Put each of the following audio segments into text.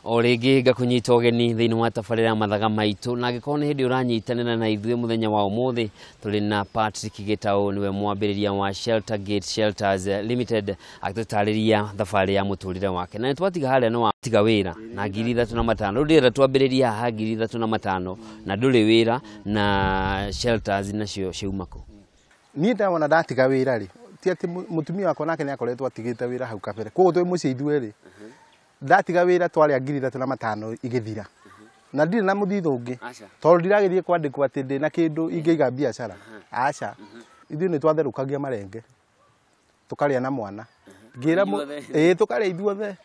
O rĩngĩ ngakũnyita ũgeni thĩinĩ wa tabarĩra ya Mathaga Maitũ, na angĩkorwo nĩ hĩndĩ ũranyitanĩra na ithuĩ mũthenya wa ũmũthĩ, tũrĩ na Patrick Gĩtaũ, nĩwe mwambĩrĩria wa Shelter Gate Shelters Limited, agĩtũtarĩria thabarĩ ya mũtũrĩre wake. Na nĩ twatiga harĩa nĩ watiga wĩra na 3,500. Rĩu ndĩrenda twambĩrĩrie haha 3,500 na ndũrĩ wĩra na shelters nacio ciauma kũ? Niĩ ndawona ndatiga wĩra rĩ, ti atĩ mũtumia wakwa nake nĩ akoretwo atigĩte wĩra hau kabere, koguo twĩ mũciĩ ithuerĩ. Ndatiga wĩra twarĩa 3,500 igĩthira, na ndirĩ na mũthithũ ũngĩ, tondũ ndiragĩthiĩ kwandĩkwo atĩ ndĩna kĩndũ ingĩiga biacara, aca. Ithuĩ nĩ twatherũkagia marenge tũkarĩa na mwana, ngĩra ĩĩ tũkarĩa ithuothe.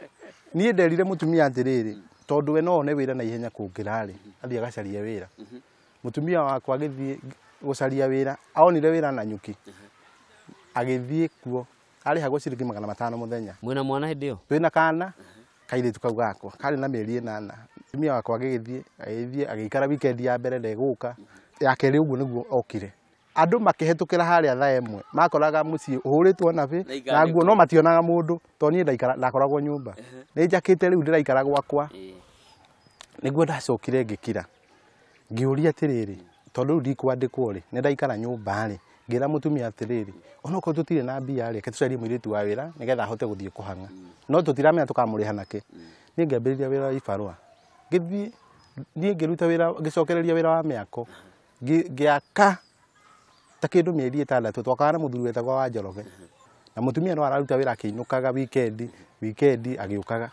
Niĩ nderire mũtumia atĩrĩrĩ, tondũ we no one wĩra na ihenya kũngĩra rĩ, athiĩ agacarie wĩra. Mũtumia wakwa agĩthiĩ gũcaria wĩra, aonire wĩra na nyuki, agĩthiĩ kuo, arĩhagwo ciringi 500 mũthenya. Mwĩna mwana hĩndĩ ĩyo? Twĩna kana kairĩtu kau gakwa karĩ na mĩeri 8. Mũtumia wakwa agĩgĩthiĩ, agĩthiĩ agĩikara weekend ya mbere ndegũka, ya kerĩ ũguo nĩguo okire. Andũ makĩhetũkĩra harĩa thaa ĩmwe makoraga mũciĩ ũhũrĩtwo nabĩ na nguo, no mationaga mũndũ, tondũ niĩ ndakoragwo nyũmba, nĩ njakĩte rĩu ndĩraikara gwakwa. Nĩguo ndacokire ngĩkira, ngĩũria atĩrĩrĩ, tondũ rĩu ndikwandĩkwo rĩ, nĩ ndaikara nyũmba rĩ, ngĩra mũtumia atĩrĩrĩ, onokorwo tũtirĩ na mbia rĩ, reke tũcarie mũirĩtu wa wĩra nĩgetha ahote gũthiĩ kũhang'a, no tũtiramenya tũkamũrĩha nakĩ. Niĩ ngĩambĩrĩria wĩra wa ibarũa, ngĩthiĩ niĩ ngĩruta wĩra, ngĩcokereria wĩra wa mĩako, ngĩaka ta kĩndũ mĩeri 6. Twakaga na mũthuri wetagwo wa Njoroge, na mũtumia no araruta wĩra akĩinũkaga wikendi, wikendi agĩũkaga.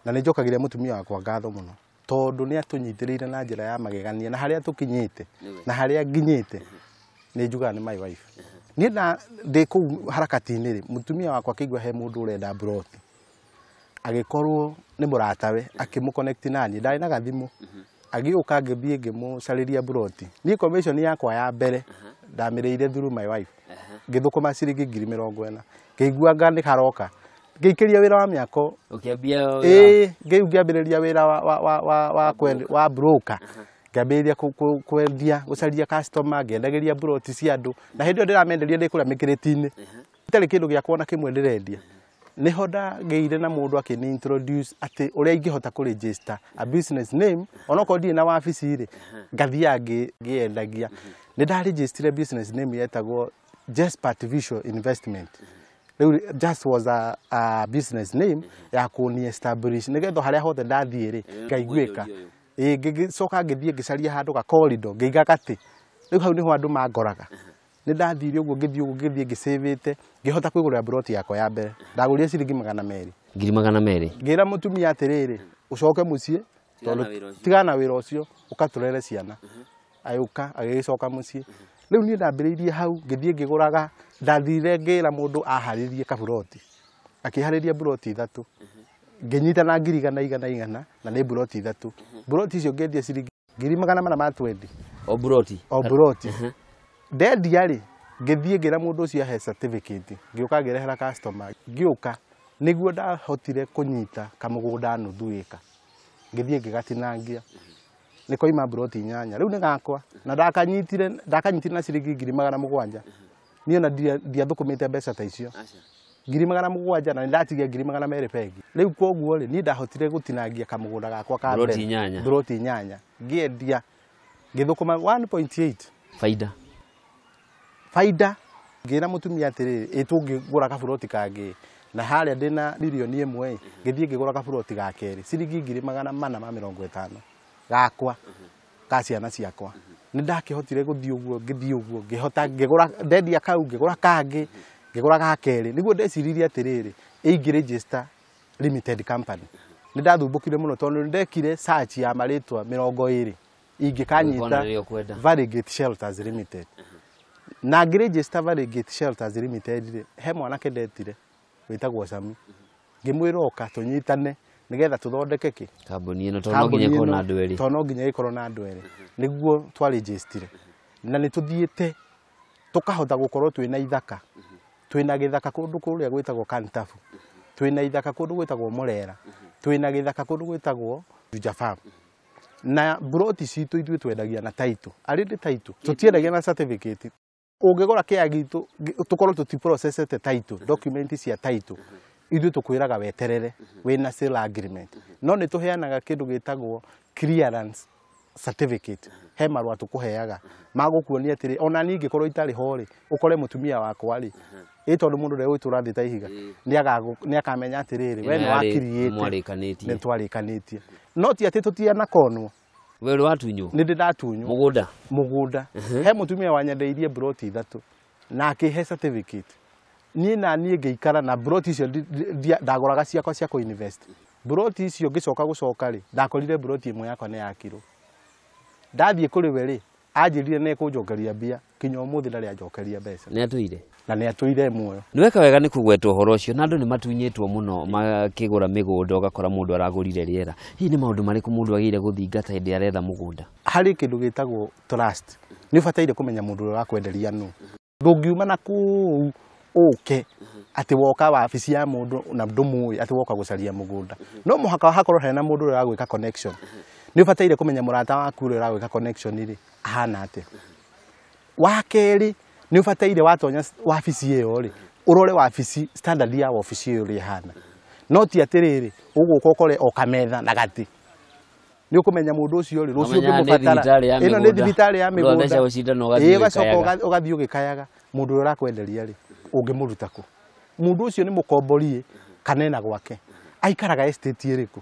Na nĩ njokagĩria mũtumia wakwa ngatho mũno, tondũ nĩ atũnyitĩrĩire na njĩra ya magegania, na harĩa tũkinyĩte na harĩa nginyĩte nĩ njugaga nĩ my wife. Niĩ na ndĩ kũu harakati-inĩ rĩ, mũtumia wakwa akĩigua he mũndũ ũrenda mburoti, agĩkorwo nĩ mũratawe, akĩmũconnect na niĩ, ndarĩ na gathimũ, agĩũka ngĩthiĩ ngĩmũcarĩria mburoti. Niĩ commission yakwa ya mbere ndamĩrĩire through my wife, ngĩthũkũma ciringi 40,000, ngĩigua anga nĩ karoka, ngĩikĩria wĩra wa mĩako. Ũkĩambia? Ĩĩ, ngĩu ngĩambĩrĩria wĩra wa broker, ngĩambĩrĩria kwendia, gũcaria customer, ngĩendagĩria mburoti cia andũ, na hĩndĩ ĩyo ndĩramenderia ndĩ kũrĩa mĩkĩrĩti-inĩ, itarĩ kĩndũ gĩakwa ona kĩmwe ndĩrendia. Nĩho ndagĩire na mũndũ akĩni introduce atĩ ũrĩa ingĩhota kũ register a business name, onokorwo ndirĩ na wabici rĩ, ngathiaga ngĩendagia. Nĩ ndaregistire business name yetagwo Jespert Visual Investment. Rĩu just was a business name ya kũni establish nĩgetha harĩa hothe ndathiĩ rĩ, ngaiguĩka. Ĩĩ, ngĩgĩcoka ngĩthiĩ ngĩcaria handũ ga corridor, ngĩiga gatĩ, rĩu hau nĩho andũ mangoraga. Nĩ ndathire ũguo, ngĩthiĩ ũguo, ngĩthiĩ ngĩcĩvĩte, ngĩhota kwĩgũrĩra mburoti yakwa ya mbere. Ndagũrire ciringi 200. 200,000. Ngĩra mũtumia atĩrĩrĩ, ũcoke mũciĩ, tondũ tigana na wĩra ũcio, ũkatũrere ciana. Agĩũka agĩgĩcoka mũciĩ. Rĩu niĩ ndambĩrĩirie hau, ngĩthiĩ ngĩgũraga. Ndathire ngĩra mũndũ aharĩrie kaburoti, akĩharĩria mburoti 3, ngĩnyita na ngiri igana igana igana, na nĩ mburoti 3. Mburoti icio ngĩendia ciringi 420,000. O mburoti? O mburoti. Ndendia rĩ, ngĩthiĩ ngĩra mũndũ ũcio ahe certificate, ngĩũka ngĩrehera customer, ngĩũka nĩguo ndahotire kũnyita kamũgũnda nuthu ĩka, ngĩthiĩ ngĩgatinangia, nĩ koima mburoti 8. Rĩu nĩ gakwa, na ndakanyitire na ciringi 700,000. Niĩ ona ndiathũkũmĩte mbeca ta icio, 700,000, na nĩndatigia 200,000 bengi. Rĩu koguo rĩ, niĩ ndahotire gũtinangia kamũgũnda gakwa ka mburoti mbere. 8. Mburoti 8 ngĩendia, ngĩthũkũma 1.8 faida. Faida, ngĩra mũtumia atĩrĩrĩ, ĩ tũngĩgũra kaburoti kangĩ, na harĩa ndĩna 1 million, ngĩthiĩ ngĩgũra kaburoti ga kerĩ ciringi 450,000 gakwa ka ciana ciakwa. Nĩ ndakĩhotire gũthiĩ ũguo, ngĩthiĩ ũguo, ngĩhota ngĩgũra, ndendia kau ngĩgũra kangĩ, ngĩgũra ga kerĩ. Nĩguo ndeciririe atĩrĩrĩ, ĩ ingĩ register limited company. Nĩ ndathumbũkire mũno, tondũ nĩ ndekire search ya marĩtwa 20 ingĩkanyita Ũkona rĩrĩa ũkwenda. Valley Gate Shelters Limited. Na ngĩregister Valley Gate Shelters Limited rĩ, he mwanake ndetire wĩtagwo Sami, ngĩmwĩra oka tũnyitane nĩgetha tũthondeke kĩ kambuni ĩno, tondũ no nginya ĩkorwo na andũ erĩ. Tondũ no nginya ĩkorwo na andũ erĩ. Nĩguo twarĩnjĩstire, na nĩ tũthiĩte tũkahota gũkorwo twĩna ithaka, twĩna gĩthaka kũndũ kũrĩa gwĩtagwo Kantafu, twĩna ithaka kũndũ gwĩtagwo Mũrera, twĩna gĩthaka kũndũ gwĩtagwo Juja Farm. Na mburoti citũ ithuĩ twendagia na title, arĩ ndĩ title, tũtiendagia na certificate. Ũngĩgũra kĩa gitũ tũkorwo tũtiprocessete title, document cia title, ithuĩ tũkwĩraga weterere wĩna sale agreement. No nĩ tũheanaga kĩndũ gĩtagwo clearance certificate. He marũa tũkũheaga magũkuonia atĩrĩ, ona niĩ ingĩkorwo itarĩ ho rĩ, ũkore mũtumia wakwa rĩ, ĩ tondũ mũndũ ndegũgĩtũra thĩ ta ihiga, nĩ akamenya atĩrĩrĩ, we nĩ wakiriĩte, mwarĩkanĩtie. Nĩ twarĩkanĩtie, no ti atĩ tũtianakonwo. We ũrĩ watunywo? Nĩ ndĩ ndatunywo. Mũgũnda? Mũgũnda. He mũtumia wanyendeirie mburoti 3 na akĩhe certificate. Niĩ na niĩ ngĩikara na mburoti icio, ndagũraga ciakwa cia kũ-invest. Mburoti icio ngĩcoka gũcoka rĩ, ndakorire mburoti ĩmwe yakwa nĩ yakirwo. Ndathiĩ kũrĩ we rĩ, anjĩrire nĩ ekũnjokeria mbia, kinya ũmũthĩ ndarĩ anjokeria mbeca. Nĩ atũire? Na nĩ atũire muoyo. Nĩ weka wega nĩ kũgweta ũhoro ũcio, na andũ nĩ matunyĩtwo mũno makĩgũra mĩgũnda, ũgakora mũndũ aragũrire rĩera. Hihi nĩ maũndũ marĩkũ mũndũ agĩrĩire gũthingata hĩndĩ ĩrĩa aretha mũgũnda? Harĩ kĩndũ gĩtagwo trust. Nĩ ũbataire kũmenya mũndũ ũrĩa ũrakwenderia nũ. Ndũngiuma na kũu ũke atĩ woka wabici ya mũndũ na ndũmũĩ, atĩ woka gũcaria mũgũnda. No mũhaka hakorwo hena mũndũ ũrĩa ũragwĩka connection. Nĩ ũbataire kũmenya mũrata waku ũrĩa ũragwĩka connection rĩ, ahana atĩa. Wa kerĩ, nĩ ũbataire watonya wabici ĩyo rĩ, ũrore wabici, standard ya wabici ĩyo ũrĩa ĩhana. No ti atĩrĩrĩ, ũgũka ũkore o kametha na gatĩ. Nĩ ũkũmenya mũndũ ũcio rĩ, rũciũ Ũmenyaga nĩ ũngĩmũbatara, thibitarĩ ya ĩno nĩ mĩgũnda. thibitarĩ ya mĩgũnda. Ũgathecwo cindano ũgathiĩ Ĩĩ, ũgacoka ũgĩkayaga. Ũgathiĩ ũgĩkayaga. Mũndũ ũrĩa ũrakwenderia rĩ, ũngĩmũruta kũ? Mũndũ ũcio nĩ mũkombori kana ena gwake? Aikaraga estate ĩrĩkũ?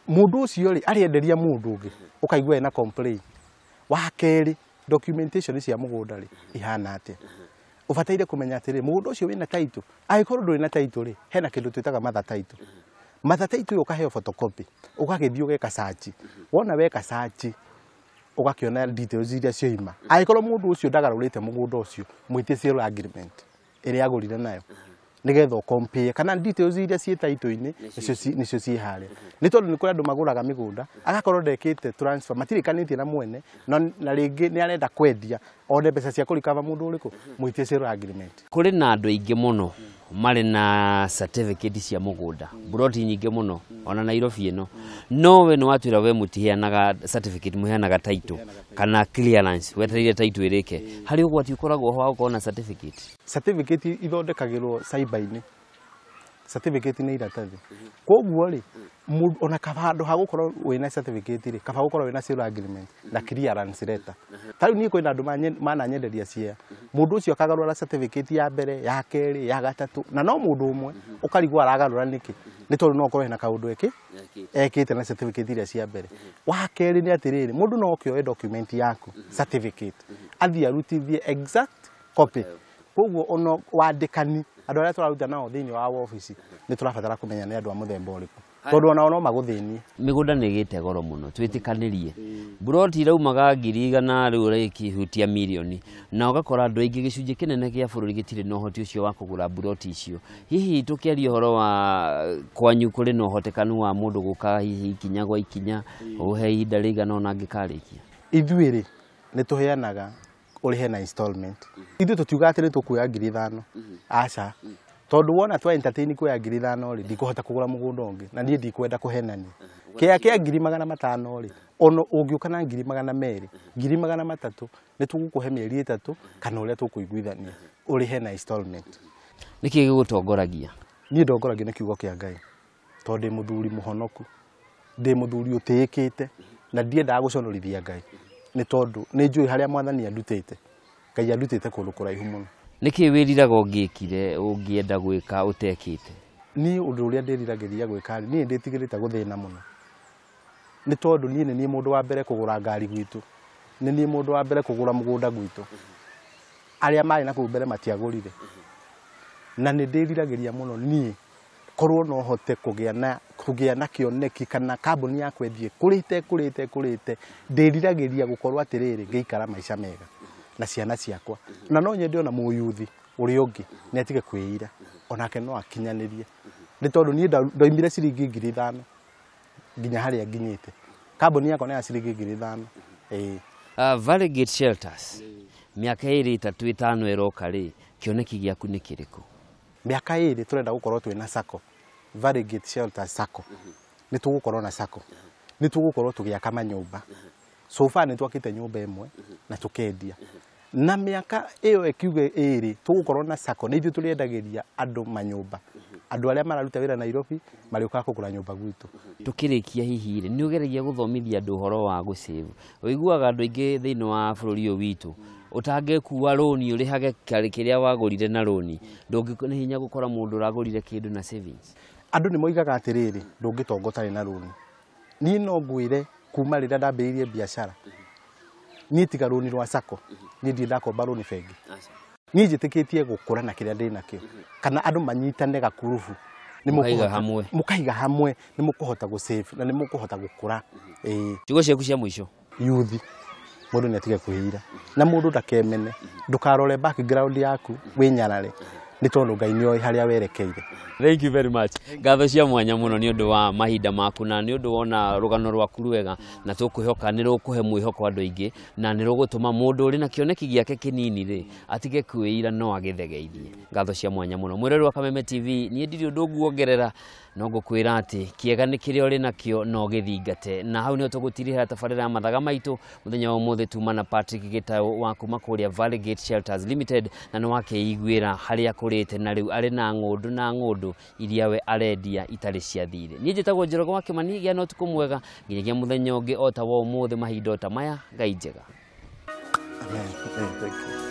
Mũndũ ũcio rĩ, arĩenderia mũndũ ũngĩ, ũkaigua ena complain. Wa kerĩ, documentation cia mũgũnda rĩ, ihana atĩa? Ũbataire kũmenya atĩrĩ, mũgũnda ũcio wĩna title? Angĩkorwo ndũrĩ na title rĩ, hena kĩndũ twĩtaga mother title. Mother title ĩyo ũkaheo photocopy, ũgagĩthiĩ ũgeka search. Wona weka search, ũgakĩona details iria cioima. Angĩkorwo mũndũ ũcio ndagarũrĩte mũgũnda ũcio, mwĩtie sale agreement ĩrĩa agũrire nayo, nĩgetha ũcompare kana details iria ciĩ title-inĩ nĩcio ciĩ harĩa. Nĩ tondũ nĩ kũrĩ andũ magũraga mĩgũnda, agakorwo ndekĩte transfer, matirĩkanĩtie na mwene, na rĩngĩ nĩ arenda kwendia one mbeca cia kũrikaba. Mũndũ ũrĩkũ? Mwĩtie sale agreement. Kũrĩ na andũ aingĩ mũno marĩ na certificate cia mũgũnda, mburoti nyingĩ mũno ona Nairobi ĩno, no we nĩ watwĩra we mũtiheanaga certificate, mũheanaga title kana clearance, wetereire title ĩrĩke. Harĩ ũgwati ũkoragwo ho wa gũkorwo na certificate? Certificate ithondekagĩrwo cyber-inĩ. Certificate nĩ iratathi. Koguo rĩ, ona kaba handũ ha gũkorwo wĩna certificate rĩ, kaba gũkorwo wĩna sale agreement na clearance letter. Ta rĩu niĩ kwĩna andũ mananyenderia cia mũndũ ũcio akagarũra certificate ya mbere, ya kerĩ, ya gatatũ, na no mũndũ ũmwe. Ũkarigwo aragarũra nĩkĩ, nĩ tondũ no ũkorwo hena kaũndũ ekĩte na certificate iria cia mbere. Wa kerĩ nĩ atĩrĩrĩ, mũndũ no oke oe document yaku, certificate, athiĩ arutithie exact copy. Koguo ono wandĩkani, andũ arĩa tũraruta nao thĩinĩ wa wabici, nĩ tũrabatara kũmenya nĩ andũ a mũthemba ũrĩkũ, tondũ onao no magũthĩnie. Mĩgũnda nĩ ĩgĩte goro mũno, twĩtĩkanĩrie. Mburoti iraumaga 100,000, rĩu ũrĩkĩhutia mirioni, na ũgakora andũ aingĩ, gĩcunjĩ kĩnene kĩa bũrũri gĩtirĩ na ũhoti ũcio wa kũgũra mburoti icio. Hihi tũkĩaria ũhoro wa kwanyu, kũrĩ na ũhotekanu wa mũndũ gũka hihi ikinya gwa ikinya, ũhe ihinda rĩigana ũna angĩkarĩkia? Ithuĩ rĩ, nĩ tũheanaga ũrĩhe na installment. Ithuĩ tũtiugaga atĩ nĩ tũkuoya 5,000, aca, tondũ wona twa entertain kuoya 5,000 rĩ, ndikũhota kũgũra mũgũnda ũngĩ, na niĩ ndikwenda kũhenania. Kĩa kĩa 500,000 rĩ, ona ũngĩũka na 200,000, 300,000, nĩ tũgũkũhe mĩeri 3 kana ũrĩa tũkũiguithania, ũrĩhe na installment. Nĩkĩ gĩgũtongoragia? Niĩ ndongoragio nĩ kiugo kĩa Ngai, tondũ ndĩ mũthuri mũhonoku, ndĩ mũthuri ũtĩĩkĩte, na ndiendaga gũconorithia Ngai, nĩ tondũ nĩ njũĩ harĩa Mwathani andutĩte. Ngai andutĩte kũndũ kũraihu mũno. Nĩkĩ wĩriraga ũngĩkire, ũngĩenda gwĩka ũtekĩte? Niĩ ũndũ ũrĩa ndĩriragĩria gwĩka rĩ, niĩ ndĩtigĩrĩte gũthĩna mũno, nĩ tondũ niĩ nĩ niĩ mũndũ wa mbere kũgũra ngari gwitũ, nĩ niĩ mũndũ wa mbere kũgũra mũgũnda gwitũ. Arĩa marĩ na kũu mbere matiagũrire. Na nĩ ndĩriragĩria mũno niĩ korwo no hote kũgĩa na kĩoneki kana kambuni yakwa ĩthiĩ kũrĩte kũrĩte kũrĩte. Ndĩriragĩria gũkorwo atĩrĩrĩ, ngĩikara maica mega na ciana ciakwa, na no nyende ona mũyuthi ũrĩa ũngĩ nĩ atige kwĩira, onake no akinyanĩrie, nĩ tondũ niĩ ndoimire ciringi 5,000 nginya harĩa nginyĩte. Kambuni yakwa nĩ ya ciringi 5,000, ĩĩ. Valley Gate Shelters, mĩaka 2, 3, 5 ĩroka rĩ, kĩoneki gĩaku nĩ kĩrĩkũ? Mĩaka 2 tũrenda gũkorwo twĩna sacco, Valley Gate Shelters Sacco. Nĩ tũgũkorwo na sacco, nĩ tũgũkorwo tũgĩaka manyũmba. So far nĩ twakĩte nyũmba ĩmwe na tũkendia. Na mĩaka ĩyo ĩkiuge 2 tũgũkorwo na sacco, nĩ ithuĩ tũrĩendagĩria andũ manyũmba. Andũ arĩa mararuta wĩra Nairobi marĩũkaga kũgũra nyũmba gwitũ. Tũkĩrĩkia hihi rĩ, nĩ ũgeragia gũthomithia andũ ũhoro wa gũsave? Ũiguaga andũ aingĩ thĩinĩ wa bũrũri ũyũ witũ, ũtangĩkua rũni ũrĩhage kĩrĩa wagũrire na rũni, ndũngĩ, nĩ hinya gũkora mũndũ ũragũrire kĩndũ na savings. Andũ nĩ moigaga atĩrĩrĩ, ndũngĩtonga ũtarĩ na rũni. Niĩ no ngwĩre kuma rĩrĩa ndambĩrĩirie biacara, niĩ tiga rũni rwa sacco, niĩ ndirĩ ndakomba rũni bengi. Niĩ njĩtĩkĩtie gũkũra na kĩrĩa ndĩ nakĩo, kana andũ manyitane gakurubu, Mũkaiga hamwe. Mũkaiga hamwe, nĩ mũkũhota gũ-save na nĩ mũkũhota gũkũra. Ĩĩ. Ciugo ciaku cia mũico. Yuthi, mũndũ nĩ atige kwĩira na mũndũ ndakemene, ndũkarore background yaku wĩnyarare, nĩ tondũ Ngai nĩ oĩ harĩa werekeire. Thank you very much. Ngatho cia mwanya mũno nĩ ũndũ wa mahinda maku na nĩ ũndũ wona rũgano rwaku rwega, na tũkwĩhoka nĩ rũkũhe mwĩhoko andũ aingĩ, na nĩ rũgũtũma mũndũ ũrĩ na kĩoneki gĩake kĩnini rĩ atige kwĩira no agĩthegeithie. Ngatho cia mwanya mũno. Mwĩrori wa Kameme TV, niĩ ndirĩ ũndũ nguongerera, no ngũkwĩra atĩ kĩega nĩ kĩrĩa ũrĩ nakĩo no gĩthingate. Na hau nĩho tũgũtirihĩra tabarĩra ya mathaga maitũ mũthenya wa ũmũthĩ. Tuma na Patrick Gĩtaũ wa kuma kũrĩa Valley Gate Shelters Limited, na nĩ wakĩiguĩra harĩa akũrĩte na rĩu arĩ na ng'ũndũ na ng'ũndũ iria we arendia itarĩ cia thirĩ. Niĩ njĩtagwo Njoroge wa Kĩmani, gĩa na ũtukũ mwega nginyagia mũthenya ũngĩ o ta wa ũmũthĩ mahinda o ta maya. Ngai njega. Amen. Thank you.